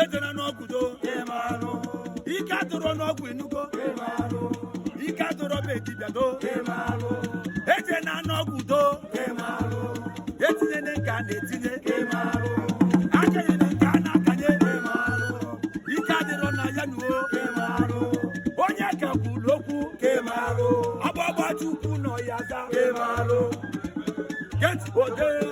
Ejena n'ọgwụ do. Ike adịrọ n'ọgwụ, enugo. Ike adịrọ be dibịa do. Ejena n'ọgwụ do. Etinyene nke a na-etinye, akanyene nke a na-akanye. Ike adịrọ na ya nuo. Onye ka kwuru okwu, ọgbọgba Chukwu nọ ya za. Get ode.